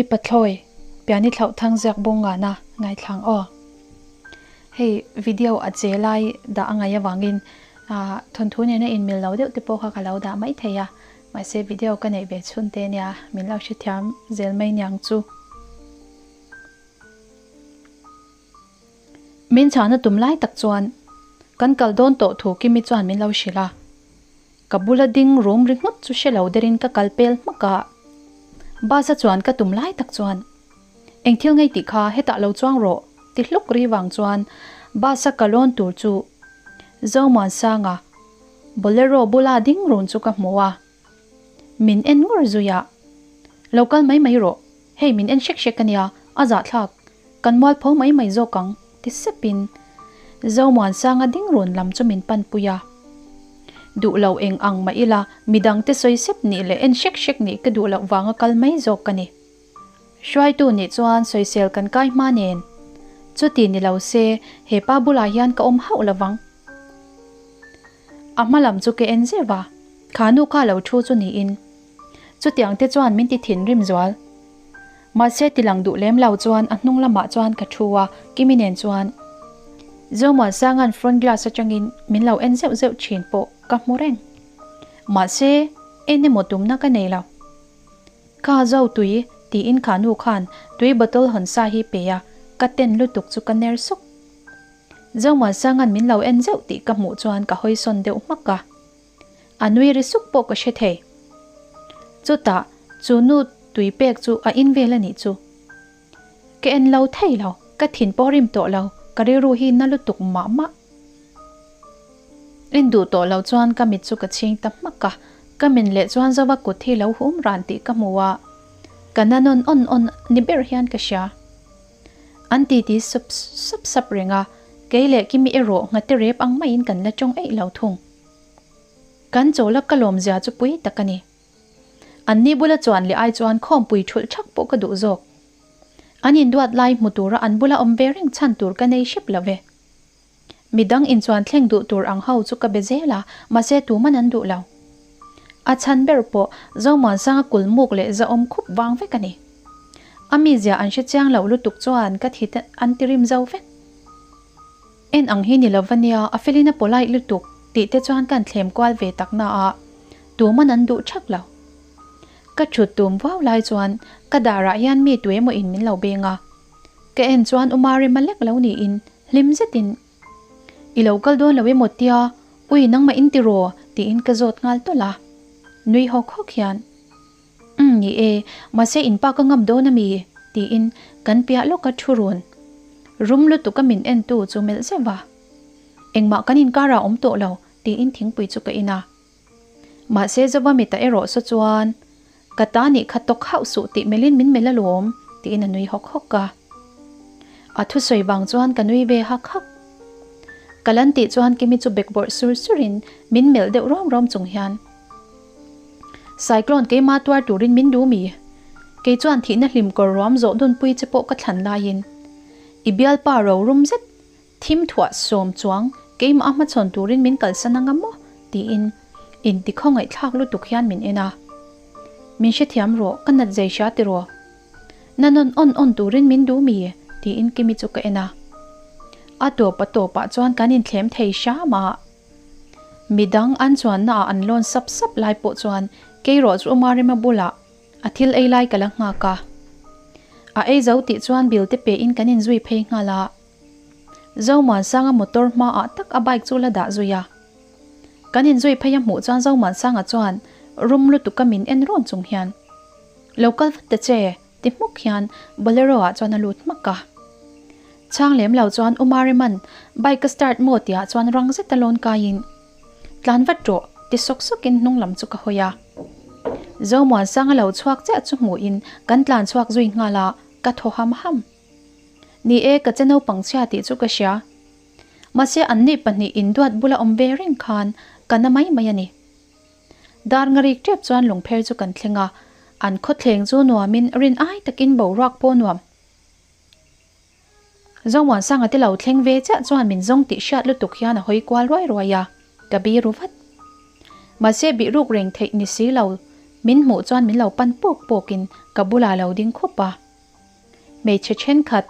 Hei pathlawi, piani thlauh thang ziak bawng ngana ngaithlang aw. Hei video a che lai dah a ngaih avangin thawnthu nena inmil lo deuh te pawh kha ka lo dah mai thei a, mahse video ka neih ve chhun te nia min lo hrethiam zel mai niang chu. Min chhahna tum lai tak chuan kan kal dawn tawh thu Kimi chuan min lo hrilh a, ka bula ding rum ri nghut chu hre lo derin ka kal pel hmak a, bus a chuan ka tum lai tak chuan Eng thil ngei tih kha hetah lo chuang rawh ti hluk ri vang chuan bus a ka lawn tur chu Zomuansanga Bolero bula ding run chu ka hmu a, min en ngur zui a, Lo kal mai mai rawh, hei min en hrek hrek a nia, a zahthlak, kan mualpho mai mai zawk ang ti sepin Zomuansanga ding run lam chu min panpui a. Duh lo eng ang mah ila midangte sawi sep nih leh en hrek hrek nih ka duh loh vanga kal mai zawk ka ni. Hruaitu nih chuan sawisel kan kai hma nen. Chuti ni lo se he pa bulah hian ka awm hauh lovang. A hma lam chu ka en zeuh a, kha nu kha lo thu chu niin. Chutiang te chuan min ti thinrim zual. Mahse tilang duh lem lo chuan a hnung lamah chuan ka thu a, Kimi nen chuan Zomuansanga'n front glass atangin min lo en zeuh zeuh thin pawh ka hmu reng. Mahse en emaw tumna ka nei lo. Kha zo tui tiin kha nu khan tui bottle hawn sa hi pe a, ka ten lutuk chu ka ner suk. Zomuansanga'n min lo en zeuh tih ka hmuh chuan ka hawi sawn deuh hmak a. A nui ri suk pawh ka hre thei. Chutah chu nu tui pek chu a in vel a nih chu. Ka en lo thei lo, ka thin pawh rim tawh lo, ka rilru hi na lutuk mah mah. En duh tawh lo chuan ka mit chu ka chhing ta hmak a, ka min leh chuan Zova kut hi lo hum ran tih ka hmu a, ka na nawn awn awn ni ber hian ka hria. An titi sup sup sap reng a, kei leh Kimi erawh nghate rep ang maiin kan la tawng eih lo thung. Kan chawla ka lawmzia chu pui tak a ni. Anni bula chuan leh ai chuan khawmpui thulh thak pawh ka duh zawk. An induat lai hmu tura an bula awm ve reng chhan tur ka nei hrep lo ve. Midang inchuan thleng duh tur ang ho chu ka be zel a, mahse tuman an duh lo. A chhan ber pawh Zomuansanga kulmuk leh zahawm khup vang vek a ni. A mizia an hre chiang lo lutuk chuan ka thi te an ti rim zo vek. En ang hi ni lo va nia, a felin a polite lutuk tih te chuan kan thlem kual ve tak na a, tuman an duh thak lo. Ka thut tum vau lai chuan ka darah hian mi tuemaw in min lo beng a, ka en chuan U Marema lek lo niin hlim zetin I lo kal dawn lo emaw tia, ui nangmah in ti raw tiin ka zawt nghal tawlh a, nui hawk hawk hian. Umm ni e, mahse in pa ka ngam dawn ami? tiin kan piah lawka thu run rum lutuk a min en tu chu melh zeuh a. Engmah kan inkar ah awm tawh lo tiin thingpui chu ka in a. Mahse Zova mita erawh saw chuan ka ta nih kha tawk hauh suh tih melhin min melh alawm tiin a nui hawk hawk a. A thusawi vang chuan ka nui ve hak hak. Ka lan tih chuan Kimi chu bekbawrh sur sur in min melh deuh rawm rawm chung hian. Cyclone keimah tuar turin min duh mi? Kei chuan thihna hlim kawr ruam zawh dunpui che pawh ka thlan laiin i bialpa ro rum zet thim thuah sawm chuang keimah a hmachhawn turin min kalsan anga maw? tiin inti khawngaihthlak lutuk hian min en a. Min hrethiam rawh, ka nat zei hria tiraw? Na nawn awn awn turin min duh mi? tiin Kimi chu ka en a. A tawp a tawpah chuan kan inthlem thei hram a. Midang an chuanna ah an lawn sap sap lai pawh chuan Keirawh chu Umarima bulah a thil ei lai ka la nghak a. A ei zo tih chuan bill te pe in kan inzui phei nghal a. Zomuansanga motor hma ah tak a bike chu la dah zui a. Kan inzui phei a hmuh chuan Zomuansanga chuan rum lutuk a min en rawn chung hian, Lo kal vat ta che, ti hmuk hian Bolero ah chuan a lut hmak a. Chhang lem lo chuan U Mariman bike a start maw tihah chuan rang zeta lawn kaiin, Tlan vat rawh, ti sawk sawkin hnung lam chu ka hawi a. Zomuansanga lo chhuak chiah chu hmuhin kan tlan chhuak zui nghal a, ka thaw ham ham. Ni e, ka che naupang chhia tih chu ka hria. Mahse anni pahnih induat bula awm ve reng khan ka na mai mai a ni. Dar ngarik tep chuan lungpher chu kan thleng a, an khawthleng chu nuamin rin ai takin boruak pawh nuam. Zomuansanga te lo thleng ve chiah chuan min zawng tih hriat lutuk hian a hawi kual ruai ruai a, ka bi ru vat. Mahse bih ruk reng theih ni si lo Min hmuh chuan min lo pan pawk pawkin ka bulah a lo ding khup a. Hmeichhe thenkhat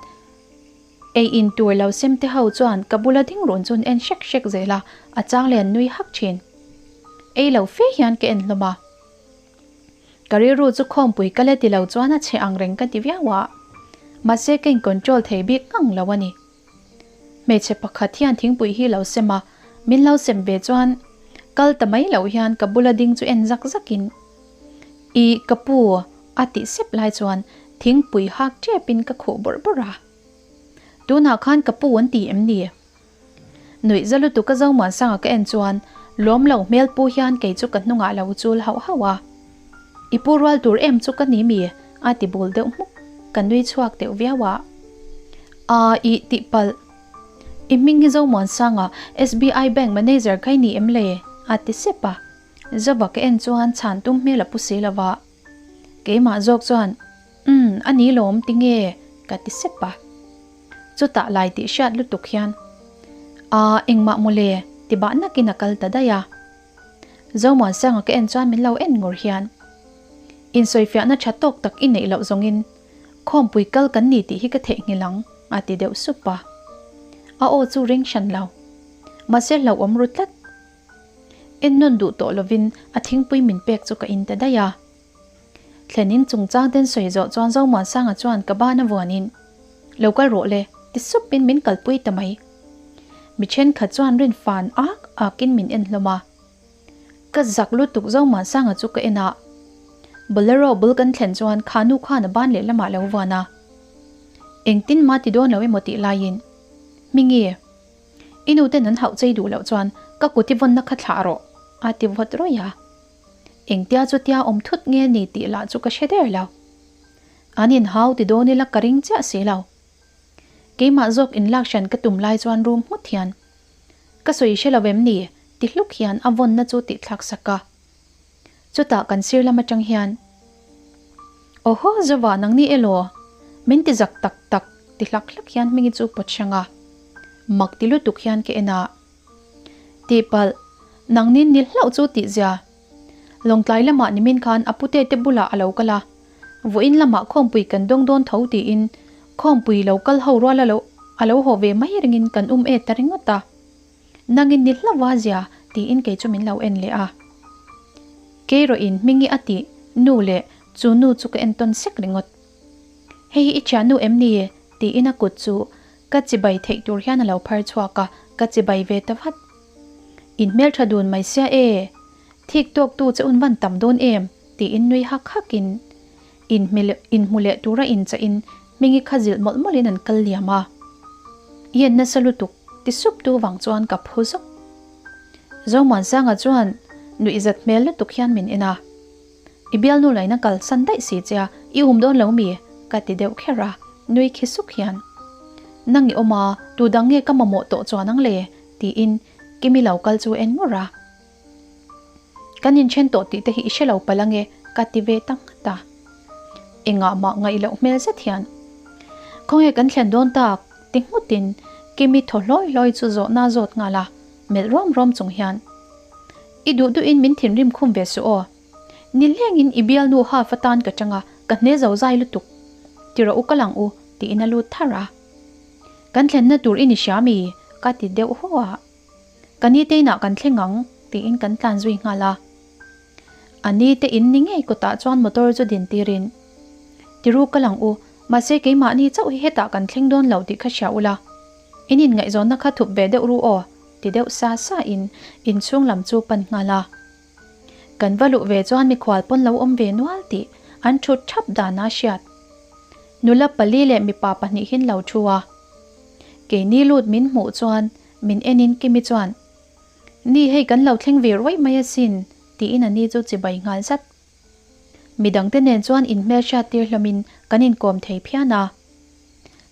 ei in tur lo sem te ho chuan ka bula ding run chu an en hrek hrek zel a, a chang leh an nui hak thin. Ei lo fe hian ka en hlawm a. Ka rilru chu khawmpui ka la ti lo chuan a chhe ang reng ka ti viau a, mahse ka in control thei bik ngang lo a ni. Hmeichhe pakhat hian thingpui hi lo sem a, min lo sem ve chuan kal ta mai loh hian ka bula ding chu en zak zakin I ka pu a tih sep lai chuan thingpui hak tepin ka khuh bawrh bawrh a. Tunah khan ka pu an ti em ni? Nuih za lutuk a Zomuansanga ka en chuan lawm lo hmel pu hian kei chu ka hnungah lo chul hauh hauh a. I pu rual tur em chu ka ni mi? a ti bul deuh hmuk. Ka nui chhuak deuh viau a. Aa ih tih palh. I hming hi Zomuansanga SBI Bank Manager kha i ni em le? a ti sep a. Zova ka en chuan chhan tum hmel a pu si lo va. Keimah zawk chuan, Umm, a ni lawm tinge? ka ti sep a. Chutah lai tih hriat lutuk hian, Aa, engmah mawle, ti bah nakin a kal ta daih a. Zomuansanga ka en chuan min lo en ngur hian, Insawifiahna tha tawk tak i neih loh zawngin khawmpui kal kan ni tih hi ka theihnghilh ang, a ti deuh sup a. A aw chu ring hran lo. Mahse hlauhawm ru tlat. En nawn duh tawh lovin a thingpui min pek chu ka in ta daih a. Thlenin chungchang ten sawi zawh chuan Zomuansanga chuan ka ban a vuanin, Lo kal rawh le, ti supin min kalpui ta mai. Mi thenkhat chuan rin fan ak akin min en hlawm a. Ka zak lutuk Zomuansanga chu ka en a. Bolero bul kan thlen chuan kha nu khan a ban lehlamah lo vuan a. Engtin mah ti dawn lo emaw tih laiin, Hmingi, i nu ten an hauh chei duh loh chuan ka kut i vawnna kha thlah rawh, a ti vawt rawih a. Engtia chutia awm thut nge ni tih lah chu ka hre der lo. An inhau ti dawn ila ka ring chiah si lo. Keimah zawk inlak hran ka tum lai chuan rum nghut hian, Ka sawi hre lo em ni? ti hluk hian a vawnna chu tih thlak sak a. Chutah kan sir lam atang hian, Awhaw Zova nangni elaw? Min ti zak tak tak ti hlak hlak hian Hmingi chu pawt hrang a. Mak ti lutuk hian ka en a. Tihpalh, nangnin ni hlauh chu tih zia. Lawngtlai lamah nimin khan a pute te bulah a lo kal a, vawiin lamah khawmpui kan dawng dawn tho tiin khawmpui lo kal ho rual a lo a lo haw ve mai ringin kan um e ta ringawt a. Nangin ni hlauh a zia tiin kei chu min lo en leh a. Keirawhin Hmingi a tih nu leh chu nu chu ka entawn sek ringawt. Hei hi i thiannu em ni? tiin a kut chu Ka chibai theih tur hian a lo phar chhuak a, ka chibai ve ta vat. In hmeltha dun mai sia e, thik tawk tu che un van tam dawn em? tiin nui hak hak in inhmu leh tura inchah in Hmingi kha zilh mawlh mawlh in an kal liam a. I en nasa lutuk ti sup tu vang chuan ka phu zawk. Zomuansanga chuan nuihzat hmel lutuk hian min en a. I bialnu laina kalsan daih si che a, i um dawn lo mi? ka ti deuh kher a, nui khi suk hian. Nang i awm a, tu dang nge ka mamawh tawh chuan ang le? tiin Kimi lo kal chu en ngawrh a. Kan inthen tawh tih te hi i hre lo palh ange ka ti ve ta nghat a. Engah mah ngaih loh hmel zet hian, Khawnge kan thlen dawn tak? ti nghutin Kimi thaw hlawi hlawi chu zawhna zawt nghal a, melh rawm rawm chung hian, I duh duhin min thinrim khum ve suh aw. Nilengin i bialnu half atan ka chang a, ka hne zo zai lutuk. Ti rawh u ka lang u, tiin a lut thar a. Kan thlenna tur i ni hria mi? ka ti deuh haw a. Ka ni te inah kan thleng ang, tiin kan tlan zui nghal a. A ni te in ni ngei kawtah chuan motor chu din tirin, Ti ru ka lang u, mahse keimahni chauh hi hetah kan thleng dawn lo tih kha hria ula. In inngaihzawnna kha thup ve deuh ru aw, ti deuh sa sa in inchhung lam chu pan nghal a. Kan va luh ve chuan mikhual pawn lo awm ve nual tih an thut thap dan a hriat. Nula pali leh mipa pahnihin lo thu a. Keini lut min hmuh chuan min enin Kimi chuan, Ni hei kan lo thleng ve rawih mai asin, tiin a ni chu chibai nghal zat. Midangte nen chuan inhmelhriat tir hlawmin kan inkawm thei phian a.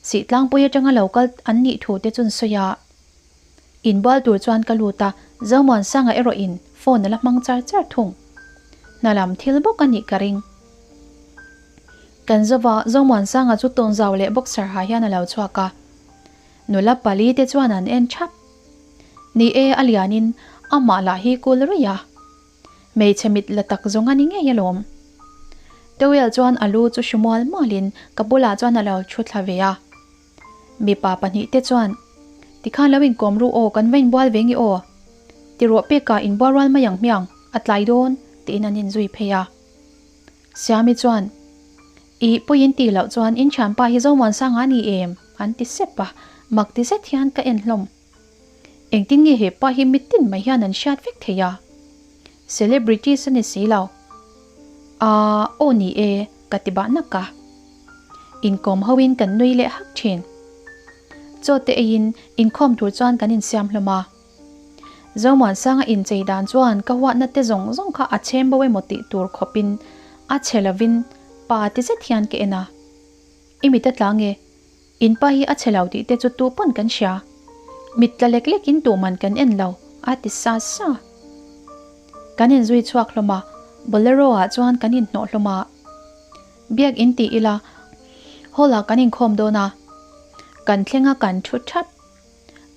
Sihtlangpui atanga lo kal an nih thu te chuan sawi a. Inbual tur chuan ka lut a, Zomuansanga erawh in phone a la hmang char char thung. Hna lam thil bawk a nih ka ring. Kan zova Zomuansanga chu tawnzau leh boxer ha hian a lo chhuak a. Nula pali te chuan an en thap. Ni e, a lianin amah lah hi kul ruih a. Hmeichhe mit la tak zawng a ni ngei alawm. Towel chuan a lu chu hru mual mualin ka bulah chuan a lo thu thla ve a. Mipa pahnihte chuan, Tikhan lo inkawm ru aw, kan va inbual ve nge aw? Ti rawh pekah inbual rual mai ang hmiang, a tlai dawn, tiin an inzui phei a. Siami chuan, Ih, pawiin tih loh chuan in thianpa hi Zomuansanga a ni em? an ti sep a, mak ti zet hian ka en hlawm. Engtin nge he pa hi mitin mai hian an hriat vek thei a? Celebrities a ni si lo. Aaa, aw ni e, ka ti bah nak a. Inkawm ho in kan nui leh hak thin. Chaw te eiin inkhawm tur chuan kan insiam hlawm a. Zomuansanga inchei dan chuan ka huatna te zawng zawng kha a chhem bo emaw tih tur khawpin a chhe lovin pa ti zet hian ka en a. I mit a tla nge? In pa hi a chhe lo tih te chu tu pawn kan hria. Mit tla lek lek in tuhman kan en lo, a ti sa sa. Kan inzui chhuak hlawm a, Bolero ah chuan kan inhnawh hlawm a. Biak in ti ila, hall ah kan inkhawm dawn a. Kan thleng a kan thu thap.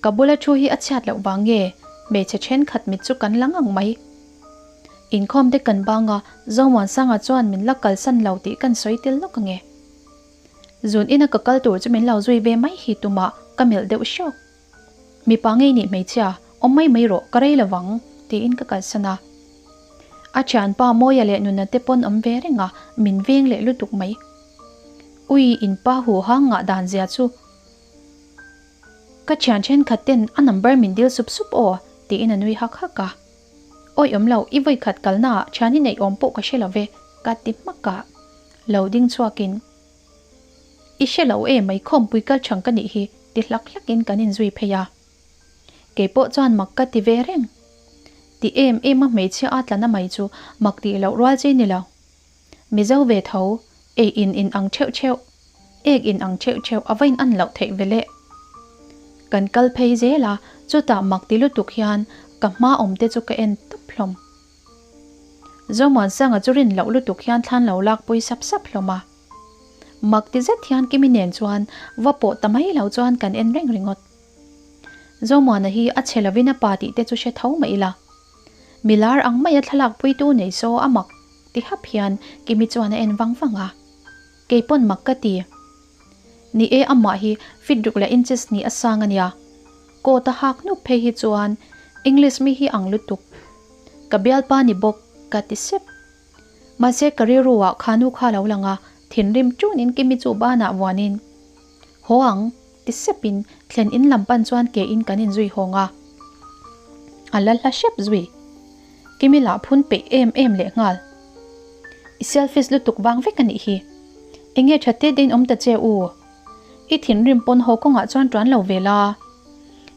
Ka bula thu hi a chhiat loh vang nge hmeichhe thenkhat mit chu kan la ngang mai. Inkhawm te kan bang a, Zomuansanga chuan min la kalsan lo tih kan sawi tel lawk ange. Zun ina ka kal tur chu min lo zui ve mai hi tumah ka melh deuh hrawk. Mipa ngei nih hmeichhia, awm mai mai rawh, ka rei lovang, tiin ka kalsan a. A thianpa Mawia leh Nuna te pawn awm ve reng a, min veng leh lutuk mai. Ui, in pa hu hang ngah dan zia chu. Ka thian thenkhat ten a number min dil sup sup aw, tiin a nui hak hak a. Awi awm lo, i vawikhat kalnaah thian i neih awm pawh ka hre lo ve, ka ti hmak a. Lo ding chhuakin, I hre lo e mai khawmpui kal chhang ka nih hi, ti hlak hlakin kan inzui phei a. Kei pawh chuan mak ka ti ve reng. Ti em em a hmeichhia a tlana mai chu mak tih loh rual chi ni lo. Mizo ve tho, ei in in ang theuh theuh, ek in ang theuh theuh a va in an loh theih ve le. Kan kal phei zel a, chutah mak ti lutuk hian ka hma awm te chu ka en tawp hlawm. Zomuansanga chu rin loh lutuk hian thlan lo lak pui sap sap hlawm a. Mak ti zet hian Kimi nen chuan va pawh ta mai lo chuan kan en reng ringawt. Zomuana hi a chhe lovin a pa tih te chu hre tho mah ila. Milar ang maia thlalak puitu nei saw a mak ti hap hian Kimi chuan a en vang vang a. Kei pawn mak ka ti. Ni e amah hi feet ruk leh inches hnih a sang a nia. Coat a hak hnup phei hi chuan English mi hi ang lutuk. Ka bialpa ni bawk ka ti sep. Mahse ka rilru ah khanu kha lo lang a, thinrim ṭunin Kimi chu banah vuanin, Haw ang, ti sepin thlen in lam pan chuan ke in kan inzui hawng a. A la hla hrep zui. Kimi lah phun peih em em leh nghal. I selfish lutuk vang vek a nih hi. Enge ṭha te dein awm ta che u? I thinrim pawn haw kawngah chuan ṭuan lo ve la.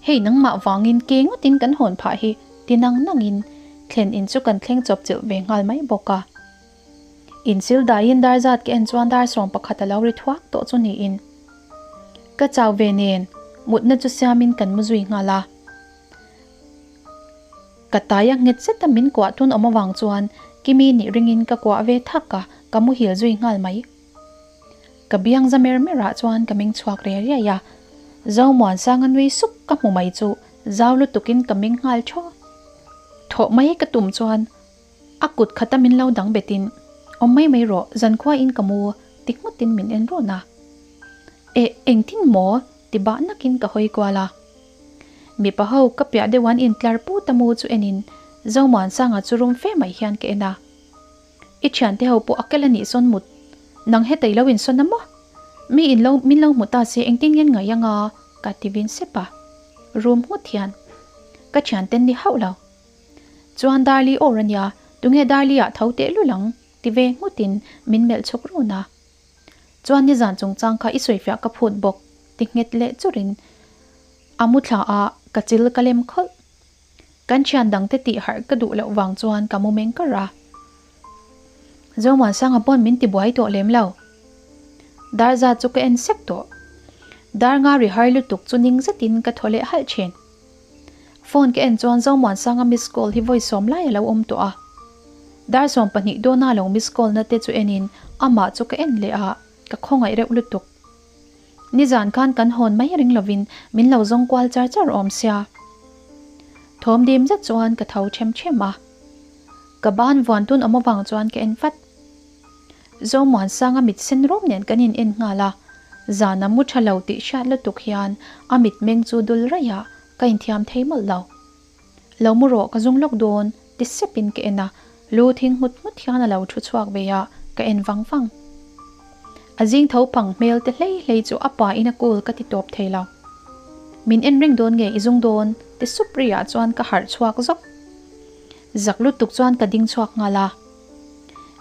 Hei nangmah vangin ke ngawtin kan hawn phah hi ti nang nangin thlen in chu kan thleng chawp chilh ve nghal mai bawk a. Inchil daiin dar zat ka en chuan dar 11 a lo ri thuak tawh chu niin ka chau ve nen mutna chu siamin kan mu zui nghal a. Ka taia nghet zeta min kuah tun awm avang chuan Kimi nih ringin ka kuah ve thak a, ka muhil zui nghal mai. Ka biang za mer mer ah chuan ka meng chhuak riai riai a, Zomuansanga nui suk ka hmu mai chu zau lutuk in ka meng nghal thaw. Thawh mai ka tum chuan a kut khata min lo dang bet in, Awm mai mai rawh, zankhua in ka mu ti nghut in min en run a. Eh, engtin maw? ti bah nak in ka hawi kual a. Mipa ho ka piah deuh an intlar put a mu chu en in Zomuansanga chu rum fe mai hian ka en a. I thiante ho pawh a kel a nih sawn mut. Nang hetei lo insawn a maw? Mi in lo min lo hmu ta se engtin ngen ngaih anga ka ti vin sep a. Rum nghut hian ka thianten ni hauh lo. Chuan Darli awr a nia, tunge Darli ah tho teh lul ang? ti ve nghutin min melh chhuk run a. Chuan nizan chungchang kha i sawifiah ka phut bawk ti nghet leh churin a mu thla a ka chil ka lem khawlh. Kan thian dangte tih harh ka duh loh vang chuan ka mu meng kar a. Zomuansanga pawn min ti buai tawh lem lo. Dar zat chu ka en sek tawh. Dar nga ri har lutuk chu ning zetin ka thaw leh halh thin. Phone ka en chuan Zomuansanga miss call hi vawi sawm lai a lo awm tawh a. Dar 12 dawna lo miss call na te chu enin amah chu ka en leh a, ka khawngaih reuh lutuk. Nizan khan kan hawn mai ring lovin min lo zawng kual char char awm sia. Thawm dim zet chuan ka tho them them a. Ka ban vuan tun awm avang chuan ka en vat. Zomuansanga mit sen rawm nen kan in en nghal a, zan a mu tha lo tih hriat lutuk hian a mitmeng chu dul raih a, ka inthiam thei mawlh lo. Lo mu rawh ka zung lawk dawn ti sep in ka en a, lu thing nghut nghut hian a lo thu chhuak ve a, ka en vang vang. A zing tho pang hmel te hlei hlei chu a pa in a cool ka ti tawp thei lo. Min en reng dawn nge i zung dawn ti sup ri ah chuan ka harh chhuak zawk. Zak lutuk chuan ka ding chhuak nghal a.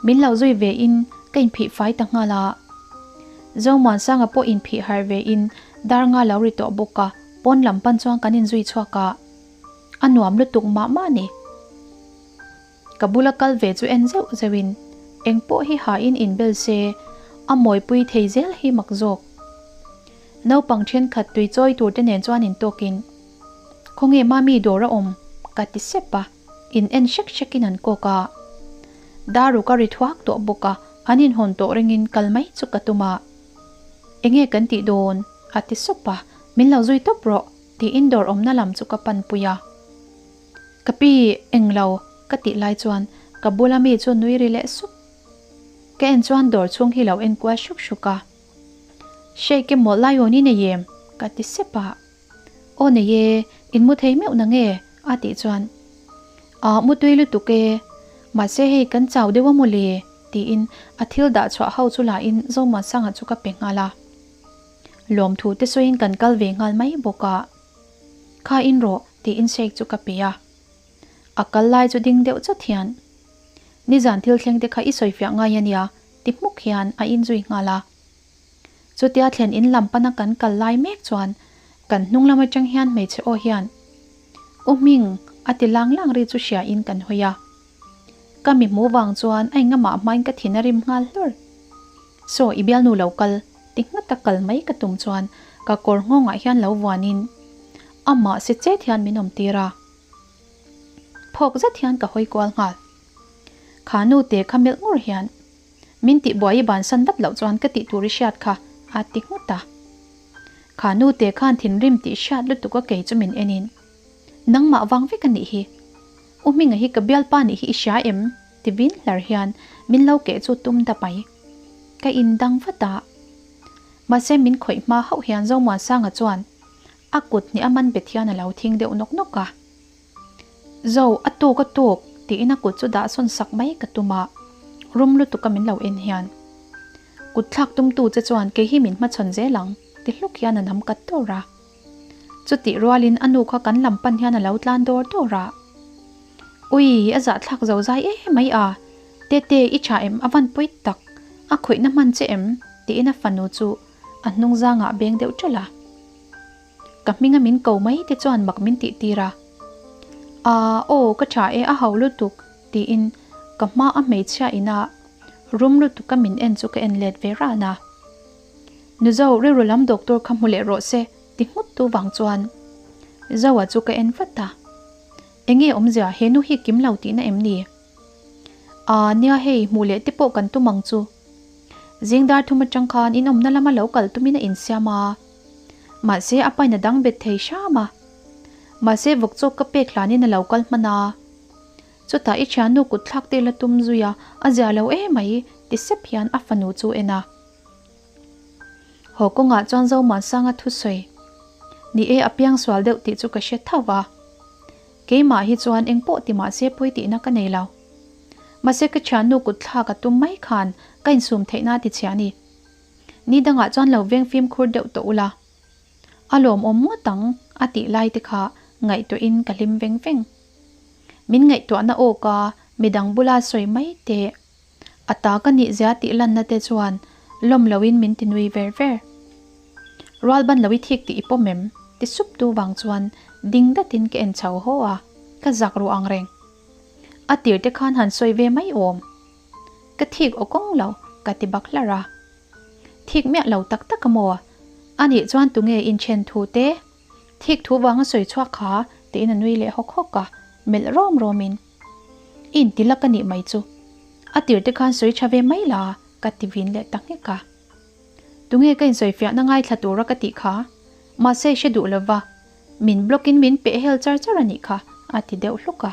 Min lo zui ve in ka inphih fai ta nghal a. Zomuansanga pawh inphih harh ve in dar nga lo ri tawh bawk a, pawn lam pan chuan kan inzui chhuak a. A nuam lutuk mah mah a ni. Ka bula kal ve chu en zeuh zeuh in eng pawh hi ha in inbel se a mawipui thei zel hi mak zawk. Naupang thenkhat tui chawi tur te nen chuan intawk in Khawnge mami dawr a awm? ka ti sep a, in en hrek hrek in an kawk a. Daruk a ri thuak tawh bawk a, an inhawn tawh ringin kal mai chu ka tum a. Enge kan tih dawn? a ti sup a, min lo zui tawp rawh tiin dawr awmna lam chu ka pan pui a. Ka pi, englo, ka tih lai chuan ka bula mi chu nui ri leh sup. Ka en chuan dawr chhung hi lo en kual hruk hruk a. Shake emaw Lion i nei em? ka ti sep a. Aw nei e, in mu thei meuh na nge? a tih chuan, Ahh mu tui lutuk e, mahse hei kan chau deuh a maw le? tiin a thil dah chhuah ho chu la in Zomuansanga chu ka pe nghal a. Lawmthu te sawiin kan kal ve nghal mai bawk a. Kha in rawh tiin shake chu ka pe a. A kal lai chu ding deuh chawt hian, Nizan thil thleng te kha i sawifiah ngai a nia ti hmuk hian a inzui nghal a. Chutia thlen in lam pana kan kal lai mek chuan kan hnung lam atang hian hmeichhe aw hian, U Hming, a ti lang lang ri chu hria in kan hawi a. Ka mi hmu vang chuan a engamah hmain ka thin a rim nghal hlur. Saw, i bialnu lo kal, ti nghat a kal mai ka tum chuan ka kawr nghawngah hian lo vuanin amah si chet hian min awm tir a. Phawk zet hian ka hawi kual nghal. Kha nu te kha melh ngur hian Min tih buai i bansan vat loh chuan ka tih tur i hriat kha, a ti nghut a. Kha nu te khan thinrim tih hriat lutuk a kei chu min en in, Nangmah vang vek a nih hi. U Hminga hi ka bialpa nih hi i hria em? ti vin hlar hian min lo keh chu tum da mai. Ka indang vat a. Mahse min khawih hma hauh hian Zomuansanga chuan a kut hnih a man bet hian a lo thing deuh nawk nawk a. Zo, a tawk a tawk, tiin a kut chu dah sawn sak mai ka tum a, rum lutuk a min lo en hian. Kut thlak tumtu che chuan kei hi min hmachhawn zel ang, ti hluk hian a nam kat dawr a. Chutih rualin a nu kha kan lam pan hian a lo tlan dawr dawr a. Ui, a zahthlak zo zai em mai a, Tete, i tha em, a van pawi tak, a khawihna hman che em? tiin a fanu chu a hnungzangah a beng deuh ṭalh a. Ka hminga min ko mai te chuan mak min tih tir a. Aa aw ka tha e a ho lutuk tiin ka hma a hmeichhia ina rum lutuk a min en chu ka en let ve ran a. Nuzo rilru lam doctor kha hmu leh rawh se ti nghut tu vang chuan Zoa chu ka en vat a. Enge awmzia he nu hi kim lo tihna em ni? Aa nia hei hmuh leh te pawh kan tum ang chu. Zing dar thum atang khan in awmna lama lo kal tumin a insiam a. Mahse a pain a dang bet thei hram a. Mahse vawk chawk ka pek hlanin a lo kal hman a. Chutah i thiannu kut thlak te la tum zui a, a zia lo e mai ti sep hian a fanu chu en a. Haw kawngah chuan Zomuansanga thusawi ni e a piangsual deuh tih chu ka hre tho va. Keimah hi chuan eng pawh ti mahse pawi tihna ka nei lo. Mahse ka thiannu kut thlak a tum mai khan ka insum theihna a ti chhia a ni. Ni dangah chuan lo veng fimkhur deuh tawh ula. A lawmawm ngawt ang a tih lai te kha ngaihtuahin ka hlim veng veng. Min ngaihtuahna awka midang bula sawi mai teh. A ta ka nih zia tih lanna te chuan lawm loin min ti nui ver ver. Rual ban lo i thik tih i pawm em? ti sup tu vang chuan ding datin ka en chho haw a, ka zak ruh ang reng. A tir te khan han sawi ve mai awm. Ka thik aw kawng lo, ka ti bak hlar a. Thik miah lo tak tak a maw? Anih chuan tunge inthen thu te? Thik thu vanga sawi chhuak kha tiin a nui leh hawk hawk a, melh rawm rawmin. I inti lak a nih mai chu. A tir te khan sawi tha ve mai la, ka ti vin leh ta nghek a. Tunge ka insawifiahna ngaithla tura ka tih kha? Mahse i hre duh lova, min block in min peh hel char char a nih kha, a ti deuh hluk a.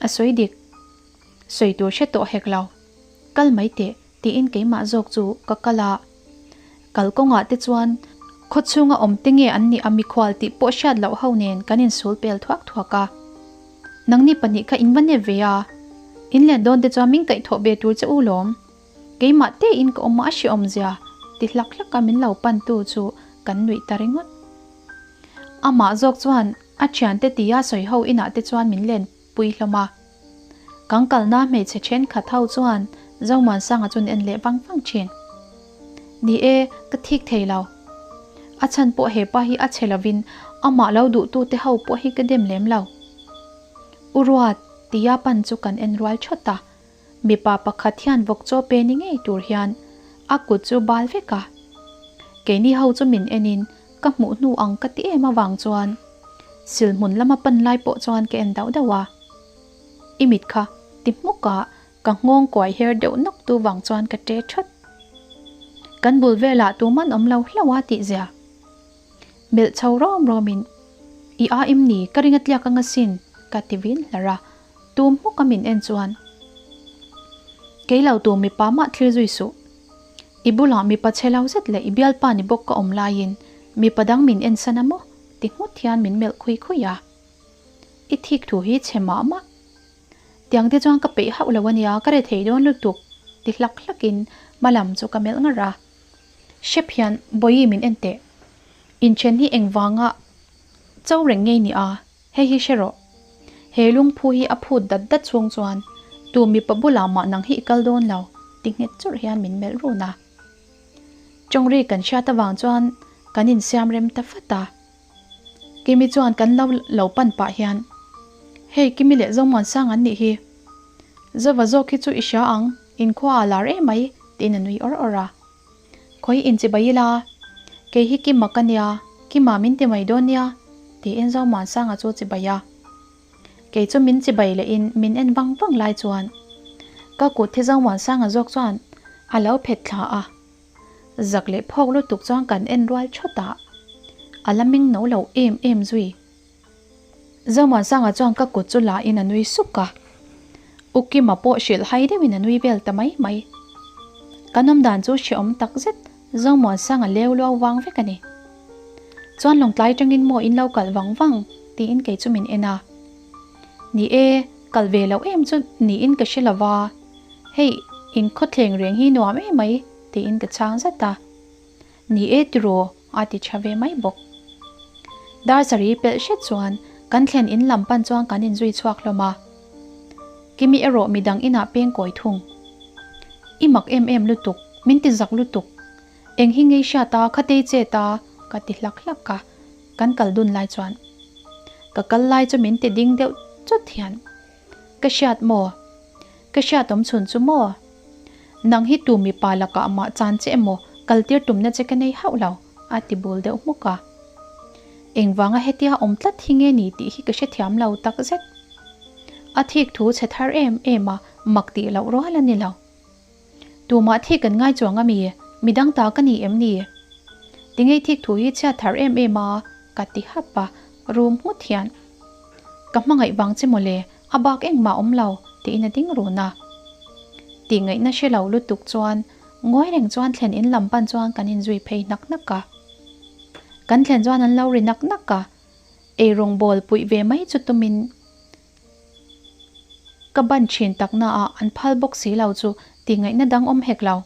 A sawi dik. Sawi tur hre tawh hek lo. Kal mai teh. Tiin keimah zawk chu ka kal a. Kalkawngah te chuan khawchhunga awm te nge an nih a mikhual tih pawh hriat loh ho nen kan insul pel thuak thuak a. Nangni pahnih kha in va nep ve a, in len dawn te chuan min kaihthawh ve tur che u lawm. Keimah tein ka awm a hreawm zia ti hlak hlak a min lo pan tu chu kan nuih ta ringawt. Amah zawk chuan a thiante tia sawi ho inah te chuan min len pui hlawm a. Kan kalna hmeichhe thenkhat ho chuan Zomuansanga chu an en leh vang vang thin. Ni e, ka thik thei lo. A chhan pawh hepa hi a chhe lovin amah lo duhtute ho pawh hi ka dem lem lo. U Ruat, tia pan chu kan en rual thawt a. Mipa pakhat hian vawk chaw pe ni ngei tur hian a kut chu bal vek a. Keini ho chu min enin ka hmuh hnu ang ka ti em avang chuan silhmun lama pan lai pawh chuan ka en dauh dauh a. I mit kha ti hmuk a ka nghawng kuai her deuh nawk tu vang chuan ka ṭe ṭhawt. Kan bul velah tuman awm lo hlauh a tih zia. Melh chho rawm rawmin I a im ni ka ring a tliak anga sin ka ti vin hlar a. Tu hmuk a min en chuan kei lo tu mipa mah thlir zui suh. I bulah mipa chhe lo zet leh i bialpa ni bawk ka awm laiin mipa dang min en san a maw? ti nghut hian min melh khui khui a. I thik thu hi chhe mah mah. Tiang te chuan ka peih hauh lo ania ka re thei dawn lutuk ti hlak hlak in hma lam chu ka melh ngar a. Hrep hian Bawihi min en teh. Inthen hi engvanga cho reng ngei ni a? Hei hi hre rawh. He lungphu hi a phut dat dat chhung chuan tu mipa bulah mah nang hi i kal dawn lo ti nghet churh hian min melh run a. Tawngri kan hriat avang chuan kan insiam rem ta fat a. Kimi chuan kan lo lo pan pah hian, Hei Kimi leh Zomuansang an nih hi. Zova zawk hi chu i hria ang, inkhua a lar em mai tiin a nui awr awr a. Khawi inchibai ila, kei hi Kima ka nia, Kima min ti mai dawn nia, tiin Zomuansanga chu chibai a. Kei chu min chibai lehin min en vang vang lai chuan ka kut hi Zomuansanga zawk chuan a lo phet thla a. Zak leh phawk lutuk chuan kan en rual thawt a, a la meng no lo em em zui. Zomuansanga chuan ka kut chu la in a nui suk a, U Kima pawh hrilh hai deuhin a nui vel ta mai mai. Kan awm dan chu hrehawm tak zet Zomuansanga leu luau vang vek a ni. Chuan lawngtlai tangin maw in lo kal vang vang tiin kei chu min en a. Ni e, kal ve loh em chu niin ka hre lova, hei in khawthleng reng hi nuam em mai tiin ka chhang zat a. Ni e tiraw a ti tha ve mai bawk. Dar sarih pelh hret chuan kan thlen in lam pan chuan kan inzui chhuak hlawm a. Kimi erawh midang inah peng kawi thung. I mak em em lutuk, min ti zak lutuk. Eng hi ngei hriat a, khatei chet a, ka ti hlak hlak a, kan kal dun lai chuan. Ka kal lai chu min ti ding deuh chawt hian. Ka hriat maw? Ka hriat awm chhun chu maw? Nang hi tu mipa lakah mah chan che emaw kal tir tumna che ka nei hauh lo, a ti bul deuh hmuk a. Engvanga hetia awm tlat hi nge ni tih hi ka hrethiam lo tak zet. A thik thu chhe thar em em a, mak tih loh rual a ni lo. Tumah thik kan ngai chuang a mi? Midang ta ka ni em ni? Tingei thik thu hi chhiat thar em em a, ka ti hap a, rum nghut hian. Ka hmangaih vang che mawle, a bak engmah awm lo, tiin a ding run a. Tih ngaihna hre lo lutuk chuan ngawi reng chuan thlen in lam pan chuan kan inzui phei hnak hnak a. Kan thlen chuan an lo ri nak nak a, eirawng bawl puih ve mai chu tumin ka ban thin takna ah an phal bawk si lo chu tih ngaihna dang awm hek lo.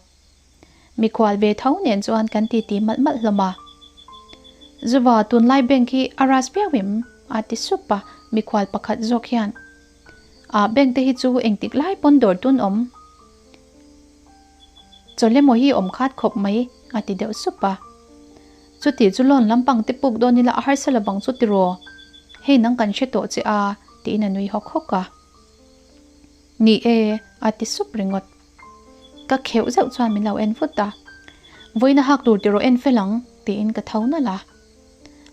Mikhual ve tho nen chuan kan titi malh malh hlawm a. Zuva tunlai bank hi a ras viau em? a ti sup a, mikhual pakhat zawk hian, Ah bank te hi chu engtik lai pawn dawr tun awm? Chawlh emaw hi awm khat khawp mai a ti deuh sup a. Chuti chu loan lampang te puk dawn ila a harsa lovang chu tiraw? Hei nang kan hre tawh che a tiin a nui hawk hawk a. Ni e a ti sup ringawt. Ka kheuh zeuh chuan min lo en vut a. Vawiin a hak tur tiraw en fel ang tiin ka tho nalh a.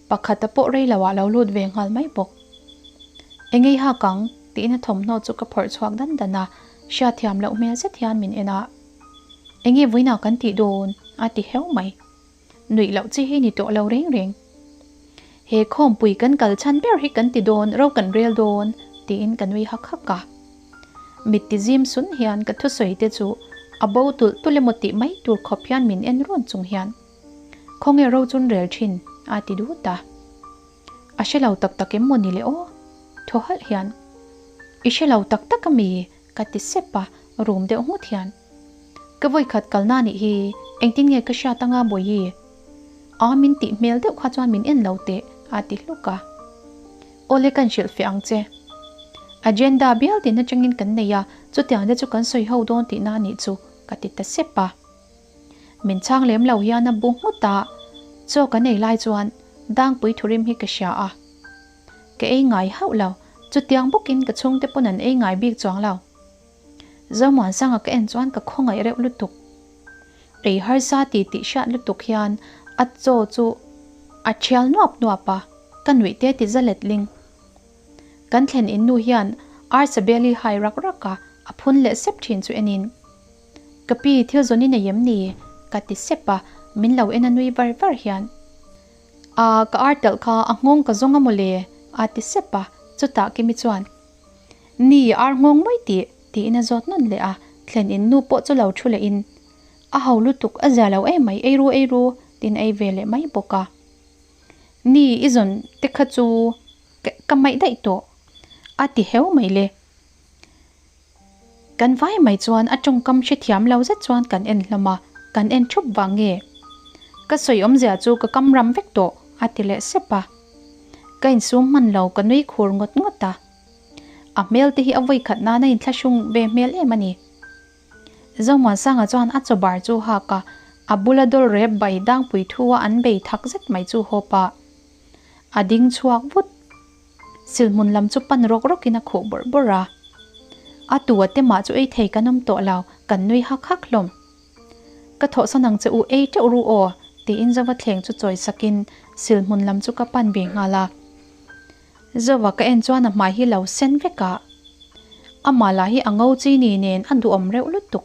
Pakhata pawh rei lo ah lo lut ve nghal mai bawk. Engei hak ang tiin a thawmhnaw chu ka phawrh chhuak dan dan a, hriatthiam loh hmel zet hian min en a. Enge vawiinah kan tih dawn? a ti heu mai. Nuih loh chi hi ni tawh lo reng reng. He khawmpui kan kal chhan ber hi kan ti dawn, ro kan rel dawn, tiin ka nui hak hak a. Mit ti zim sun hian ka thusawi te chu A bo tulh tulh emaw tih mai tur khawp hian min en rawn chung hian, Khawnge ro chun rel thin? a ti dut a. A hre lo tak tak em maw ni le aw? Thaw halh hian, I hre lo tak tak ami? ka ti sep a, rum deuh nghut hian, Ka vawikhat kalna nih hi engtin nge ka hriat anga Bawihi? A min tih hmel deuh kha chuan min en lo teh a ti hluk a. Awle kan hrilh feh ang che. Agenda bial tin atangin kan nei a, chutiang te chu kan sawi ho dawn tihna a nih chu ka ti ta sep a. Min chhang lem lo hian a bu nghut a, chaw kan ei lai chuan Dangpui thurim hi ka hria a. Ka ei ngai hauh lo, chutiang bawkin ka chhungte pawn an ei ngai bik chuang lo. Zomuansanga ka en chuan ka khawngaih reuh lutuk. Ei harsa ti tih hriat lutuk hian a chaw chu a thial nuap nuap a, ka nuih te ti za let ling. Kan thlen in nu hian arsa bel hi hai rak rak a, a phun leh sep thin chu en in. Ka pi thil zawn i nei em ni? ka ti sep a, min lo en a nui var var hian. Aa ka ar telh kha a nghawng ka zawng a mawle a ti sep a, chutah Kimi chuan. Ni, ar nghawng mai tih, tiin a zawt nawn leh a, thlen in nu pawh chu lo thu leh in, A ho lutuk, a zia lo em mai, ei ru ei ru, tiin a ei ve leh mai bawk a. Ni, i zawn te kha chu ka maih daih tawh, a ti heu mai le. Kan vai mai chuan a tawngkam hrethiam lo zet chuan kan en hlawm a, kan en thup vang nge? Ka sawi awmzia chu ka kam ram vek tawh, a ti leh sep a. Ka insum hman lo, ka nui khur ngawt ngawt a. A hmel te hi a vawi khat nan a inthlahrung ve hmel em a ni. Zomuansanga chuan a chaw bar chu hak a, a bula dawl rep bai dangpui thu a an bei thak zet mai chu hawp a. A ding chhuak vut. Silhmun lam chu pan rawk rawkin a khuh bawrh bawrh a. A tu a te mah chu ei thei kan awm tawh lo, kan nui hak hak hlawm. Ka thawhsan ang che u ei teuh ru aw, tiin Zova thleng chu chawi sakin silhmun lam chu ka pan ve nghal a. Zova ka en chuan a hmai hi lo sen vek a. Amah lah hi a ngo chi ni nen a duhawm reuh lutuk.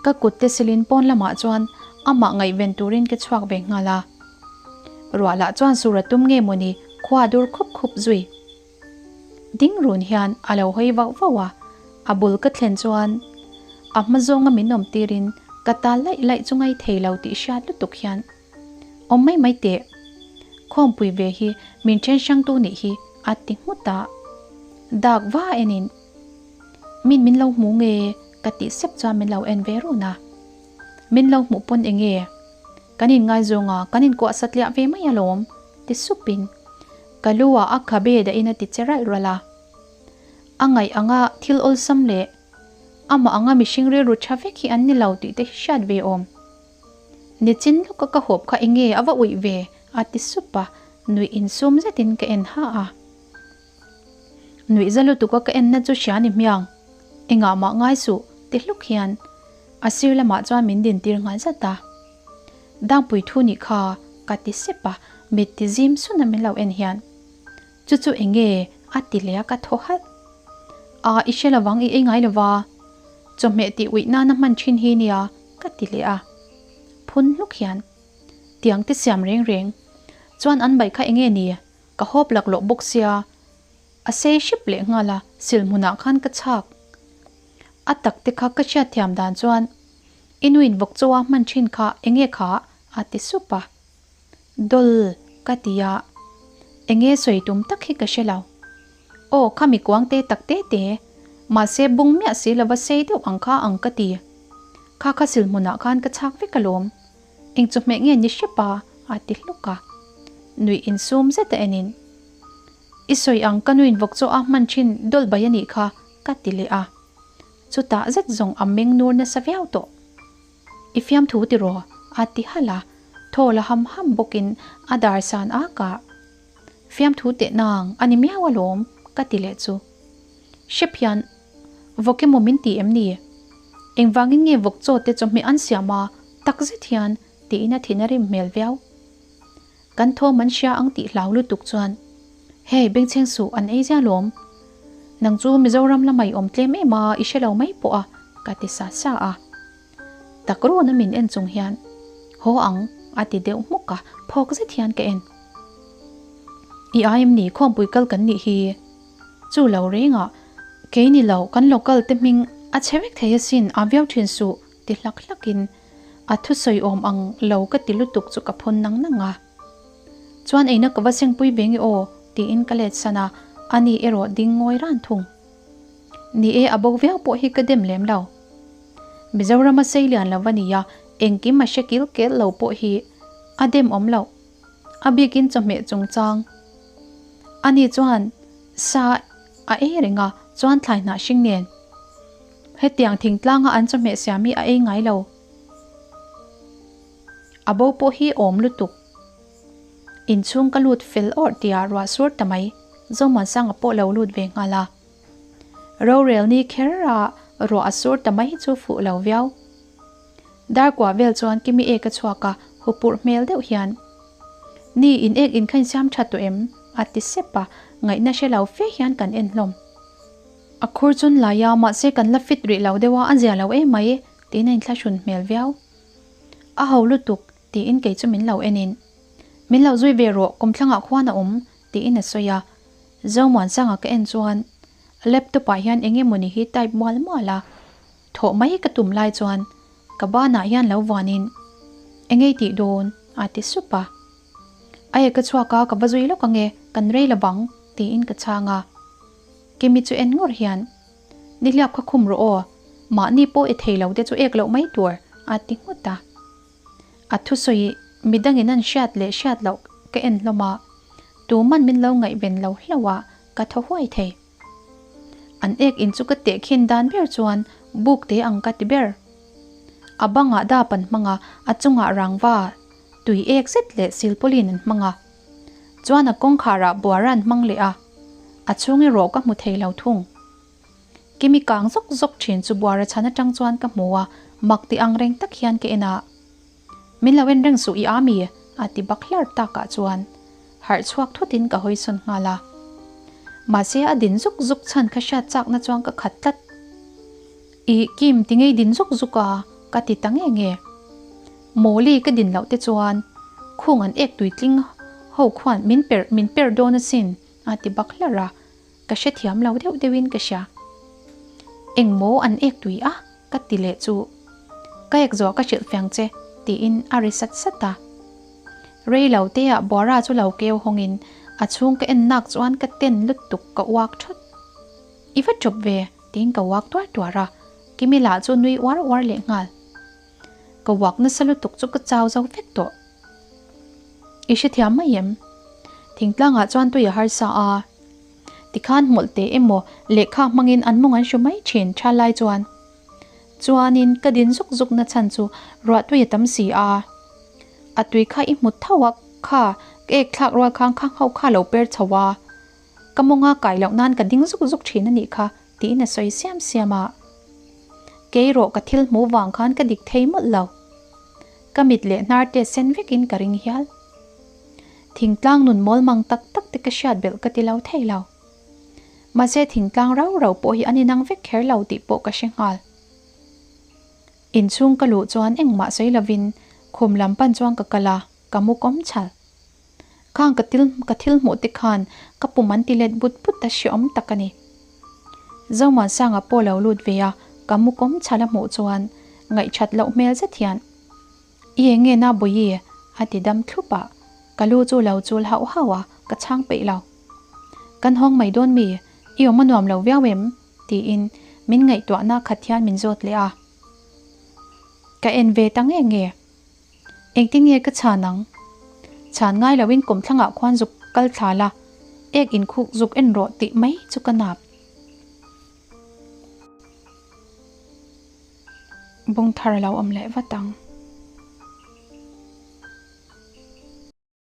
Ka kut te silin pawn lamah chuan amah ngaihven turin ka chhuak ve nghal a. Ruah lah chuan sur a tum nge mawni khua dur khup khup zui. Ding run hian a lo hawi vauh vauh a, a bul ka thlen chuan a hma zawnga min awm tirin ka tal laih laih chu ngai thei lo tih hriat lutuk hian awm mai mai teh. Khawmpui ve hi min then hrangtu nih hi a ti nghut a. Dak va enin Min min lo hmu nge ka tih sep chuan min lo en ve run a. Min lo hmuh pawn enge? Kan inngaizawng a, kan inkuah satliah ve mai alawm ti supin ka lu ah a khabe dahin a ti che ralh ralh a. A ngaih anga thil awlsam leh amah anga mihring rilru tha vek hi an ni lo tih te hi hriat ve awm. Nichin lawka ka hawp kha enge a va uih ve a ti sup a, nuih insum zetin ka en ha a. Nuih za lutuka ka enna chu hria ni hmiang, engah mah ngai suh ti hluk hian a sir lamah chuan min din tir nghal zat a. Dangpui thu nih kha ka ti sep a, mit ti zim sun a min lo en hian chu chu enge a ti leh a ka thaw halh. A i hre lovang i ei ngai lova, chawhmeh tih uih nana hman thin hi nia ka ti leh a. Phun hluk hian tiang te siam reng reng chuan an baih kha enge ni? Ka hawp laklawh bawk sia, a sei hrep leh nghal a, sil hmunah khan ka chhak. A tak te kha ka hriatthiam dan chuan i nuin vawk chawa hman thin kha enge kha a ti sup a. Dawl ka ti a, enge sawi tum tak hi ka hre lo. Aw kha mi kuang te tak te te, mahse bung miah si lova sei deuh ang kha ang ka ti. Kha kha sil hmunah khan ka chhak vek alawm. Eng chawhmeh nge ni hrep a? a ti hluk a. Nuih insum zet a enin, I sawi ang ka nuin vawk chaw a hman thin dawl bai a nih kha, ka ti leh a. Chutah zet zawng a meng nur nasa viau tawh. I fiamthu tiraw? a ti halh a, thaw la ham ham bawkin a dar san ak a. Fiamthu teh nang a ni miau alawm, ka ti leh chu. Hrep hian Vawk emaw min ti em ni? Engvangin nge vawk chaw te chawhmeh an siam a, tak zet hian tiin a thin a rim hmel viau. Kan thawm an hria ang tih hlau lutuk chuan, Hey, bengchheng suh, an ei zia lawm. Nang chu Mizoram lamah i awm tlem em a, i hre lo mai pawh a, ka ti sa sa a. Tak run a min en chung hian, Haw ang, a ti deuh hmuk a, phawk zet hian ka en. I ai em ni, khawmpui kal kan nih hi. Chu lo rengah, kei ni lo, kan local te hming A chhe vek thei asin, a viau thin suh, ti hlak hlakin a thusawi awm ang lo ka ti lutuk chu ka phun nang nang a. Chuan eina ka va sengpui ve nge aw, tiin ka let san a, ani erawh ding ngawi ran thung. Ni e, a bo viau pawh hi ka dem lem lo. Mizorama sei lian lo va nia, engkim a hre kil kel lo pawh hi a dem awm loh. A bikin chawhmeh chungchang. Ani chuan sa a ei reng a, chuan thlai hnah hring nen. Hetiang thingtlanga an chawhmeh siam hi a ei ngai lo. A bo pawh hi awm lutuk. Inchhung ka lut fel awrh tia ruah sur ta mai. Zomuansanga pawh lo lut ve nghal a. Rorel ni kher a ruah a sur ta mai hi chu fuh lo viau. Dar kua vel chuan Kimi ek a chhuak a, hupurh hmel deuh hian, Ni, in ek in kha in siam tha tawh em? a ti sep a, ngaihna hre lo fe hian kan en hlawm. A khur chun lai a, mahse kan la fit rih lo deuh a, a zia lo em mai, tiin a inthlahrun hmel viau. A ho lutuk, tiin kei chu min lo en in. Min lo zui ve rawh, kawmthlangah khuan a awm, tiin a sawi a. Zomuansanga ka en chuan laptop ah hian eng emawni hi type mual mual a, thawh mai ka tum lai chuan ka banah hian lo vuanin, Eng ei tih dawn? a ti sup a. Ae ka chhuak a, ka va zui lawk ange, kan rei lo vang, tiin ka chhang a. Kimi chu en ngawr hian, Nihliap kha khum rawh aw, mahni pawh i thei lo te chu ek loh mai tur, a ti nghut a. A thusawi midangin an hriat leh hriat loh ka en hlawm a, tuman min lo ngaihven lo hlauh a, ka thaw huai thei. An ek in chu ka tehkhin dan ber chuan buk te ang ka ti ber. A bangah dap an hmang a, a chungah rangva tui ek zet leh silpawlin an hmang a. Chuan a kawngkharah buara an hmang leh a, a chhung erawh ka hmu thei lo thung. Kimi kang zawk zawk thin chu buara chhan atang chuan ka hmu a, mak ti ang reng tak hian ka en a. Min lo en reng suh i a mi? a ti bak hlar takah chuan harh chhuak thutin ka hawi sawn nghal a. Mahse a din zuk zuk chhan kha hriat chakna chuan ka khat tlat. I Kim ti ngei din zuk zuk a ka ti ta nge nge. Mawli ka din loh te chuan khung an ek tuitling ho khuan min per min per dawn asin a ti bak hlar a. Ka hrethiam lo deuh deuhin ka hria. Engmaw an ek tui a? ka ti leh chu. Ka ek zawh ka hrilh fiang che, tiin a ri sat sat a. Rei lo te ah Buara chu lo keu hawngin a chhung ka en nak chuan ka ten lutuk ka uak thut. I va chawp ve, tiin ka uak tuar tuar a, Kimi lah chu nui uar uar leh nghal. Ka uak nasa lutuk chu ka chau zo vek tawh. I hrethiam mai em? Thingtlangah chuan tui a harsa a. Tikhan hmawlh teh emaw lehkha hmangin an mawng an hru mai thin tha lai chuan. Chuanin ka din zuk zuk na chhan chu ruah tui a tam si a. A tui kha i hmu tho a kha ka ek thlak rual khan khang ho kha lo per chho a. Ka mawnga kai loh nan ka ding zuk zuk thin a nih kha tiin a sawi siam siam a. Kei rawh ka thil hmuh vang khan ka dik thei mawlh lo. Ka mit leh hnar te sen vekin ka ring hial. Thingtlang nun mawl mang tak tak te ka hriat belh ka ti lo thei lo. Mahse thingtlang rau rau pawh hi an inang vek kher lo tih pawh ka hre nghal. Inchhung ka luh chuan engmah sawi lovin khum lam pan chuan ka kal a, ka mu kawm chhal. Khang ka til ka thil hmuh te khan ka pum an ti let but but a hreawm tak a ni. Zomuansanga pawh lo lut ve a, ka mu kawm chhal a hmuh chuan ngaihthat loh hmel zet hian I eng nge na Bawihi? a ti dam thlup a, ka lu chu lo chul hauh hauh a, ka chhang peih lo. Kan hawng mai dawn mi? I awm a nuam lo viau em? tiin min ngaihtuahna khat hian min zawt leh a. Ka en ve ta nge nge. Engtin nge ka chhan ang? Chhan ngai loin kawmthlangah khuan zuk kal thla la, ek inkhuk zuk en rawh tih mai chu ka nap. Bung thar a lo awm leh vat ang.